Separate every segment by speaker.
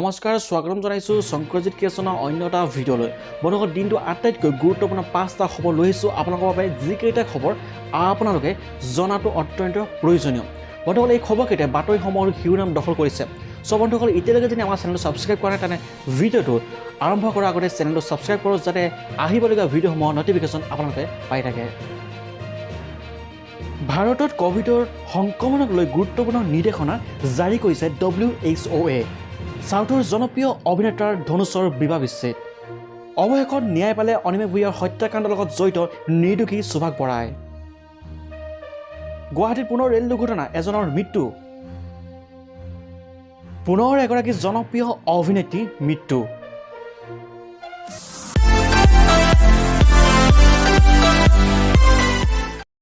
Speaker 1: নমস্কাৰ, স্বাগতম জনাইছোঁ শংকৰজিৎ ক্ৰিয়েশ্যনৰ অন্য এটা ভিডিঅ'লৈ। বন্ধুসকল, দিনটো আটাইতকৈ গুৰুত্বপূৰ্ণ পাঁচটা খবৰ লৈ আহিছোঁ আপোনালোকৰ বাবে, যিকেইটা খবৰ আপোনালোকে জনাটো অত্যন্ত প্ৰয়োজনীয়। বন্ধুসকল, এই খবৰকেইটাই বাতৰিসমূহৰ শিৰোনাম দখল কৰিছে। চ' বন্ধুসকল, এতিয়ালৈকে যদি আমাৰ চেনেলটো ছাবস্ক্ৰাইব কৰা নাই, তেনে ভিডিঅ'টো আৰম্ভ কৰাৰ আগতে চেনেলটো ছাবস্ক্ৰাইব কৰক, যাতে আহিবলগীয়া ভিডিঅ'সমূহৰ ন'টিফিকেশ্যন আপোনালোকে পাই থাকে। ভাৰতত ক'ভিডৰ সংক্ৰমণক লৈ গুৰুত্বপূৰ্ণ নিৰ্দেশনা জাৰি কৰিছে WHO এ। চাউথৰ জনপ্ৰিয় অভিনেতাৰ ধনুষৰ বিবাহ বিচ্ছেদ। অৱশেষত ন্যায় পালে অনিমেষ ভূঞাৰ হত্যাকাণ্ডৰ লগত জড়িত নিৰ্দোষী সুভাষ বৰাই। গুৱাহাটীত পুনৰ ৰেল দুৰ্ঘটনা, এজনৰ মৃত্যু। পুনৰ এগৰাকী জনপ্ৰিয় অভিনেত্ৰী মৃত্যু।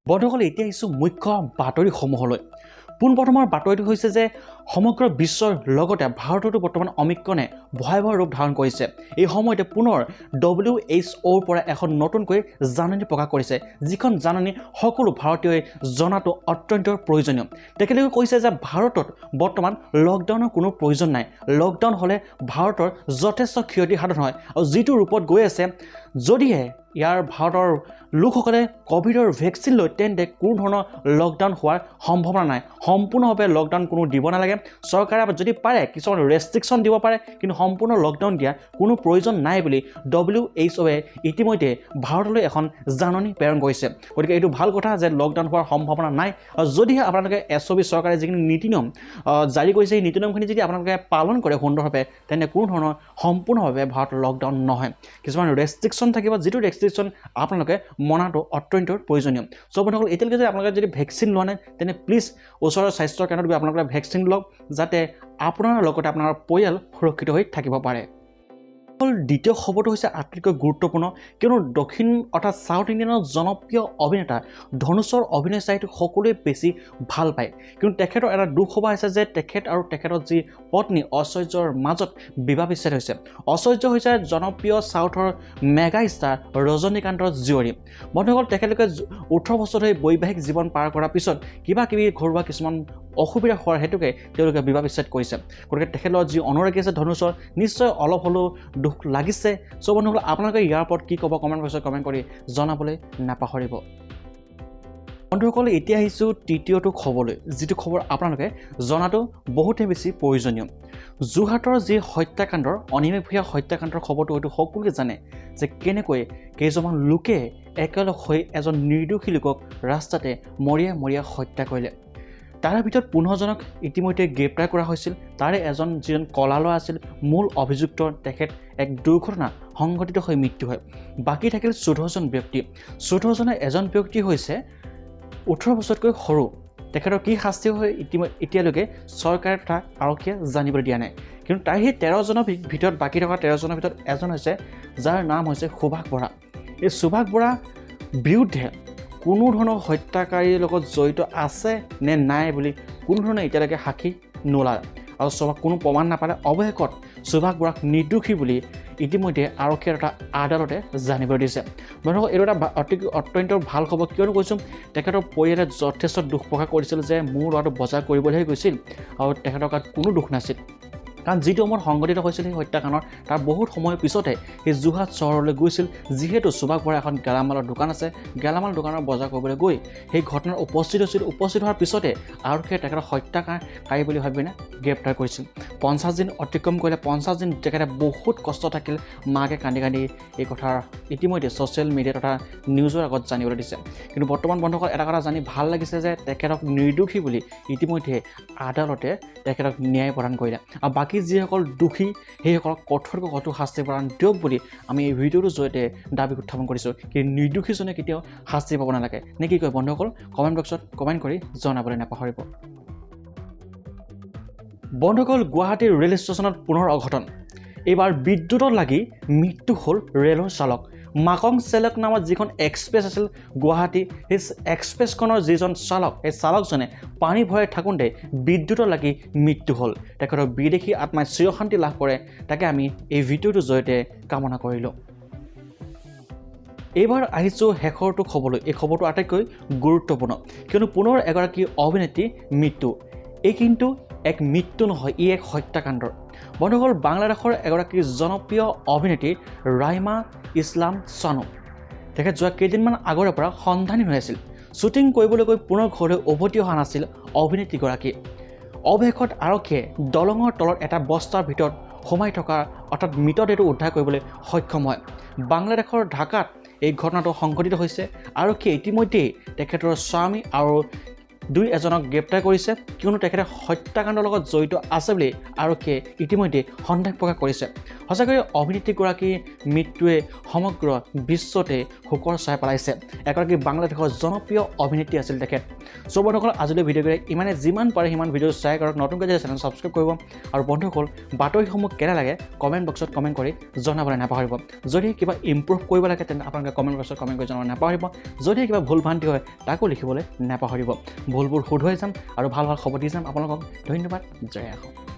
Speaker 1: বন্ধুসকল, এতিয়া আহিছোঁ মুখ্য বাতৰিসমূহলৈ। পোনপ্ৰথমৰ বাতৰিটো হৈছে যে সমগ্ৰ বিশ্বৰ লগতে ভাৰততো বৰ্তমান অমিক্ৰনে ভয়াৱহ ৰূপ ধাৰণ কৰিছে। এই সময়তে পুনৰ WHO ৰ পৰা এখন নতুনকৈ জাননী প্ৰকাশ কৰিছে, যিখন জাননী সকলো ভাৰতীয়ই জনাটো অত্যন্ত প্ৰয়োজনীয়। তেখেতলোকে কৈছে যে ভাৰতত বৰ্তমান লকডাউনৰ কোনো প্ৰয়োজন নাই। লকডাউন হ'লে ভাৰতৰ যথেষ্ট ক্ষতি সাধন হয় আৰু যিটো ৰূপত গৈ আছে, যদিহে ইয়াৰ ভাৰতৰ লোকসকলে ক'ভিডৰ ভেকচিন লয়, তেন্তে কোনো ধৰণৰ লকডাউন হোৱাৰ সম্ভাৱনা নাই। সম্পূৰ্ণভাৱে লকডাউন কোনো দিব নালাগে। চৰকাৰে যদি পাৰে কিছুমান ৰেষ্ট্ৰিকশ্যন দিব পাৰে, কিন্তু সম্পূৰ্ণ লকডাউন দিয়া কোনো প্ৰয়োজন নাই বুলি WHO এ ইতিমধ্যে ভাৰতলৈ এখন জাননী প্ৰেৰণ কৰিছে। গতিকে এইটো ভাল কথা যে লকডাউন হোৱাৰ সম্ভাৱনা নাই। আৰু যদিহে আপোনালোকে SOP, চৰকাৰে যিখিনি নীতি নিয়ম জাৰি কৰিছে, সেই নীতি নিয়মখিনি যদি আপোনালোকে পালন কৰে সুন্দৰভাৱে, তেন্তে কোনো ধৰণৰ সম্পূৰ্ণভাৱে ভাৰতত লকডাউন নহয়। কিছুমান ৰেষ্ট্ৰিকশ্যন থাকিব, যিটো ৰেষ্ট্ৰিকশ্যন আপোনালোকে মনাটো অত্যন্ত প্ৰয়োজনীয়। চ' বন্ধুসকল, এতিয়ালৈকে যদি আপোনালোকে যদি ভেকচিন লোৱা নাই, তেনে প্লিজ ওচৰৰ স্বাস্থ্য কেন্দ্ৰত গৈ আপোনালোকে ভেকচিন লওক, যাতে আপোনাৰ লগতে আপোনাৰ পৰিয়াল সুৰক্ষিত হৈ থাকিব পাৰে। দ্বিতীয় খবৰটো হৈছে আটাইতকৈ গুৰুত্বপূৰ্ণ, কিয়নো দক্ষিণ অৰ্থাৎ চাউথ ইণ্ডিয়ানৰ জনপ্ৰিয় অভিনেতা ধনুষৰ অভিনয় চাইটো সকলোৱে বেছি ভাল পায়। কিন্তু তেখেতৰ এটা দুখ সভা হৈছে যে তেখেত আৰু তেখেতৰ যি পত্নী ঐশ্বৰ্যৰ মাজত বিবাহ বিচ্ছেদ হৈছে। ঐশ্বৰ্য হৈছে জনপ্ৰিয় চাউথৰ মেগা ষ্টাৰ ৰজনীকান্তৰ জীয়ৰী। বন্ধুসকল, তেখেতলোকে 18 বছৰ ধৰি বৈবাহিক জীৱন পাৰ কৰাৰ পিছত কিবা কিবি ঘৰুৱা কিছুমান অসুবিধা হোৱাৰ হেতুকে তেওঁলোকে বিবাহ বিচ্ছেদ কৰিছে। গতিকে তেখেতৰ যি অনুৰাগী আছে ধনুষৰ, নিশ্চয় অলপ হ'লেও দুখ লাগিছে। চ' বন্ধুসকল, আপোনালোকে ইয়াৰ ওপৰত কি ক'ব কমেণ্ট বক্সত কমেণ্ট কৰি জনাবলৈ নাপাহৰিব। বন্ধুসকল, এতিয়া আহিছোঁ তৃতীয়টো খবৰলৈ, যিটো খবৰ আপোনালোকে জনাটো বহুতেই বেছি প্ৰয়োজনীয়। যোৰহাটৰ যি হত্যাকাণ্ডৰ, অনিমেষ ভূঞা হত্যাকাণ্ডৰ খবৰটো হয়তো সকলোৱে জানে যে কেনেকৈ কেইজনমান লোকে একেলগ হৈ এজন নিৰ্দোষী লোকক ৰাস্তাতে মৰিয়াই মৰিয়াই হত্যা কৰিলে। তাৰে ভিতৰত 15জনক ইতিমধ্যে গ্ৰেপ্তাৰ কৰা হৈছিল। তাৰে এজন যিজন কলা ল'ৰা আছিল মূল অভিযুক্ত, তেখেত এক দুৰ্ঘটনা সংঘটিত হৈ মৃত্যু হয়। বাকী থাকিল 14জন ব্যক্তি। 14জনৰ এজন ব্যক্তি হৈছে 18 বছৰতকৈ সৰু। তেখেতৰ কি শাস্তি হয় এতিয়ালৈকে চৰকাৰে তথা আৰক্ষীয়ে জানিবলৈ দিয়া নাই। কিন্তু তাৰ সেই 13জনৰ ভিতৰত, বাকী থকা 13জনৰ ভিতৰত এজন হৈছে যাৰ নাম হৈছে সুভাষ বৰা। এই সুভাষ বৰা বিৰুদ্ধে কোনো ধৰণৰ হত্যাকাৰীৰ লগত জড়িত আছে নে নাই বুলি কোনো ধৰণৰ এতিয়ালৈকে সাক্ষী নোলালে আৰু সুভাষ কোনো প্ৰমাণ নাপালে। অৱশেষত সুভাষ বৰাক নিৰ্দোষী বুলি ইতিমধ্যে আৰক্ষীয়ে তথা আদালতে জানিবলৈ দিছে। বন্ধুসকল, এইটো এটা অতি অত্যন্ত ভাল খবৰ। কিয়নো কৈছোঁ, তেখেতৰ পৰিয়ালে যথেষ্ট দুখ প্ৰকাশ কৰিছিল যে মোৰ ল'ৰাটো বজাৰ কৰিবলৈহে গৈছিল আৰু তেখেতৰ গাত কোনো দুখ নাছিল। কাৰণ যিটো সময়ত সংঘটিত হৈছিল সেই হত্যাকাণ্ডৰ, তাৰ বহুত সময়ৰ পিছতে সেই যোৰহাট চহৰলৈ গৈছিল। যিহেতু সুভাষ বৰাৰ এখন গেলামালৰ দোকান আছে, গেলামাল দোকানৰ বজাৰ কৰিবলৈ গৈ সেই ঘটনাত উপস্থিত হৈছিল। উপস্থিত হোৱাৰ পিছতে আৰক্ষীয়ে তেখেতক হত্যাকাৰী বুলি ভাবি পিনে গ্ৰেপ্তাৰ কৰিছিল। 50 দিন অতিক্ৰম কৰিলে। 50 দিন তেখেতে বহুত কষ্ট থাকিল। মাকে কান্দি কান্দি এই কথা ইতিমধ্যে ছ'চিয়েল মিডিয়া তথা নিউজৰ আগত জানিবলৈ দিছে। কিন্তু বৰ্তমান বন্ধুসকল, এটা কথা জানি ভাল লাগিছে যে তেখেতক নিৰ্দোষী বুলি ইতিমধ্যে আদালতে তেখেতক ন্যায় প্ৰদান কৰিলে। আৰু বাকী যিসকল দোষী, সেইসকলক কঠোৰকৈ কঠোৰ শাস্তি প্ৰদান দিয়ক বুলি আমি এই ভিডিঅ'টোৰ জৰিয়তে দাবী উত্থাপন কৰিছোঁ। কিন্তু নিৰ্দোষীজনে কেতিয়াও শাস্তি পাব নালাগে, নে কি কয় বন্ধুসকল? কমেণ্ট বক্সত কমেণ্ট কৰি জনাবলৈ নাপাহৰিব। বন্ধুসকল, গুৱাহাটীৰ ৰেল ষ্টেচনত পুনৰ অঘটন। এইবাৰ বিদ্যুতত লাগি মৃত্যু হ'ল ৰেলৰ চালক। মাকং চেলক নামৰ যিখন এক্সপ্ৰেছ আছিল গুৱাহাটী, সেই এক্সপ্ৰেছখনৰ যিজন চালক, সেই চালকজনে পানী ভৰাই থাকোঁতে বিদ্যুতত লাগি মৃত্যু হ'ল। তেখেতৰ বিদেশী আত্মাই চিৰশান্তি লাভ কৰে, তাকে আমি এই ভিডিঅ'টোৰ জৰিয়তে কামনা কৰিলোঁ। এইবাৰ আহিছোঁ শেষৰটো খবৰলৈ। এই খবৰটো আটাইতকৈ গুৰুত্বপূৰ্ণ, কিয়নো পুনৰ এগৰাকী অভিনেত্ৰী মৃত্যু। এই কিন্তু এক মৃত্যু নহয়, ই এক হত্যাকাণ্ডৰ। বন্ধুসকল, বাংলাদেশৰ এগৰাকী জনপ্ৰিয় অভিনেত্ৰী ৰাইমা ইছলাম চানু, তেখেত যোৱা কেইদিনমান আগৰে পৰা সন্ধানহীন হৈ আছিল। শ্বুটিং কৰিবলৈ গৈ পুনৰ ঘৰলৈ উভতি অহা নাছিল অভিনেত্ৰীগৰাকী। অৱশেষত আৰক্ষীয়ে দলঙৰ তলত এটা বস্তাৰ ভিতৰত সোমাই থকা অৰ্থাৎ মৃতদেহটো উদ্ধাৰ কৰিবলৈ সক্ষম হয়। বাংলাদেশৰ ঢাকাত এই ঘটনাটো সংঘটিত হৈছে। আৰক্ষীয়ে ইতিমধ্যেই তেখেতৰ স্বামী আৰু দুই এজনক গ্ৰেপ্তাৰ কৰিছে, কিয়নো তেখেতে হত্যাকাণ্ডৰ লগত জড়িত আছে বুলি আৰক্ষীয়ে ইতিমধ্যে সন্দেহ প্ৰকাশ কৰিছে। সঁচাকৈয়ে অভিনেত্ৰীগৰাকীৰ মৃত্যুৱে সমগ্ৰ বিশ্বতে শোকৰ ছাঁ পেলাইছে। এগৰাকী বাংলাদেশৰ জনপ্ৰিয় অভিনেত্ৰী আছিল তেখেত। চ' বন্ধুসকল, আজিলৈ ভিডিঅ'কেইটা ইমানে, যিমান পাৰে সিমান ভিডিঅ' শ্বেয়াৰ কৰক, নতুনকৈ যদি চেনেল ছাবস্ক্ৰাইব কৰিব আৰু বন্ধুসকল বাতৰিসমূহ কেনে লাগে কমেণ্ট বক্সত কমেণ্ট কৰি জনাবলৈ নাপাহৰিব। যদি কিবা ইম্প্ৰুভ কৰিব লাগে তেন্তে আপোনালোকে কমেণ্ট বক্সত কমেণ্ট কৰি জনাব নাপাহৰিব। যদি কিবা ভুল ভ্ৰান্তি হয় তাকো লিখিবলৈ নাপাহৰিব। ভুলবোৰ শুধৰাই যাম আৰু ভাল ভাল খবৰ দি যাম আপোনালোকক। ধন্যবাদ, জয় অসম।